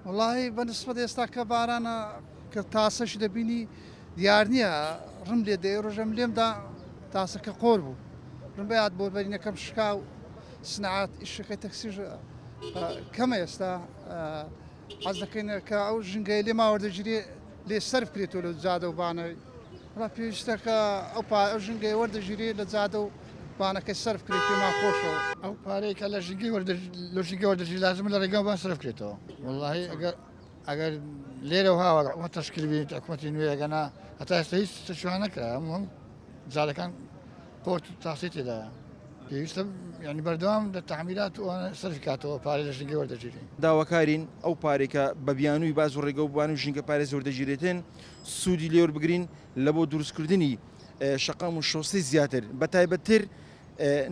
وەڵاهی بە نسبەت ئێستا کە بارانە کە تاسەش دەبینی دیار نییە ڕم لێ دێ ڕۆژەم لێم دا تاسەکە قۆر بوو ڕم بەیاد بۆ بەرینەکەم شکا و سنعات ئیشەکەی تەکسیش کەمە ئێستا حەز دەکەین کە ئەو ژینگەیە لێ ماوەردەگیرێ لێ سەرف کرێتەوە لە جادە و بانەی وڵا پێویستە کە ئەو پا ئەو ژینگەیە وەردەگیرێ لە جادە و بانەکەی سەرف کرێت پێمان خۆشەوە. ئەو پارەی کە لە ژینگەی لە ژینگە وەردەگیرێ لازمە لە ڕێگا بان سەرف کرێتەوە. وەڵاهی ئەگەر ئەگەر لێرە و هاوار حکومەت تەشکیل بینیت حکومەتی نوێ ئەگەنا هەتا ئێستا هیچ شتێکیان نەکرا هەموو هەم جادەکان قۆرت و تاسی تێدایە پێویستە یعنی بەردەوام لە تەعمیرات و ئەوانە سەرف کاتەوە پارەی لە ژینگە وەردەگیرێ. داواکارین ئەو پارەی کە بە بیانووی باج و ڕێگە و بان و ژینگە پارێز وەردەگیرێتن سوودی لێوەربگرین لە بۆ دروستکردنی شەقام و شۆستەی زیاتر بە تایبەتتر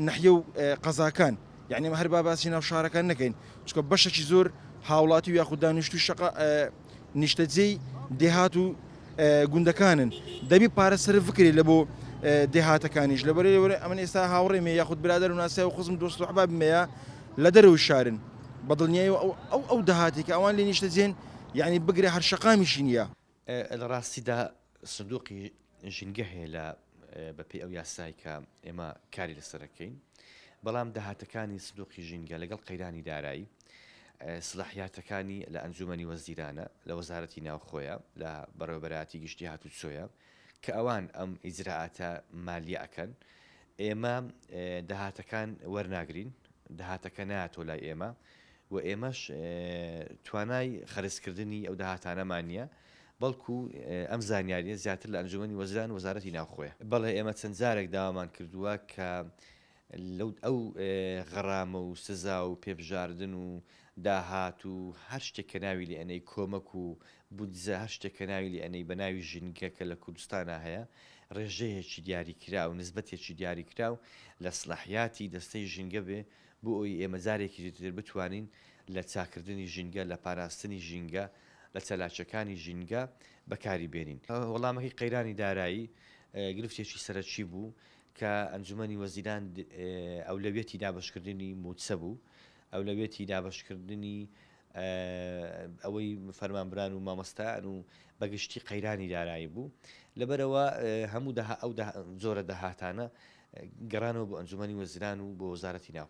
نەحیە و قەزاکان یعنی ئەمە هەر با باسی ناو شارەکان نەکەین چونکە بەشێکی زۆر هاوڵاتی و یاخود دانیشتوی شەقا نیشتەجێی دێهات و گوندەکانن دەبی پارە سەرف بکرێت لە بۆ دێهاتەکانیش لەبەرەی ئەمن ئێستا هاوڕێمێ یاخود برادەر و ناسیاو و خزم دۆست و حبابمەیە لە دەرەوەی شارن بە دڵنیایی ئەو ئەو ئەو داهاتێک ئەوان لێ نیشتەجێن یعنی بگرە هەر شەقامیشی نییە. لە ڕاستیدا سندوقی ژینگە هەیە لە بەپێی ئەو یاسای کە ئێمە کاری لەسەرەکەین بەڵام داهاتەکانی سندوقی ژینگە لەگەڵ قەیرانی دارایی سلاحیاتەکانی لە ئەنجومەنی وەزیرانە لە وەزارەتی ناوخۆیە لە بەڕێوەبەرایەتی گشتی هاتوچۆیە کە ئەوان ئەم ئیجرائاتە مالیە ئەکەن ئێمە داهاتەکان وەرناگرین داهاتەکە نایەتەوە لای ئێمە و ئێمەش توانای خەرجکردنی ئەو داهاتانەمان نییە بەڵکو ئەم زانیاریە زیاتر لە ئەنجومەنی وەزیران و وەزارەتی ناوخۆیە. بەڵێ ئێمە چەند جارێک داوامان کردووە کە لەو ئەو غەرامە و سزا و پێبژاردن و داهات و هەر شتێک کە ناوی لێ ئەنێی کۆمەک و بودجە هەر شتێک کە ناوی لێ ئەنێی بە ناوی ژینگە کە لە کوردستانا هەیە ڕێژەیەکی دیاریکراو نسبەتێکی دیاریکراو لە سڵاحیاتی دەستەی ژینگە بێ بۆ ئەوی ئێمە جارێکی تر بتوانین لە چاکردنی ژینگە لە پاراستنی ژینگە لە چالاکیەکانی ژینگە بەکاری بێنین. وەڵامەکەی قەیرانی دارایی گرفتێکی سەرەکی بوو کە ئەنجومەنی وەزیران ئەولەویەتی دابەشکردنی مووچە بوو، ئەولەویەتی دابەشکردنی ئەوەی فەرمانبران و مامۆستایان و بەگشتی قەیرانی دارایی بوو. لەبەرئەوە هەموو ئەو جۆرە داهاتانە گەڕانەوە بۆ ئەنجومەنی وەزیران و بۆ وەزارەتی ناوخۆ.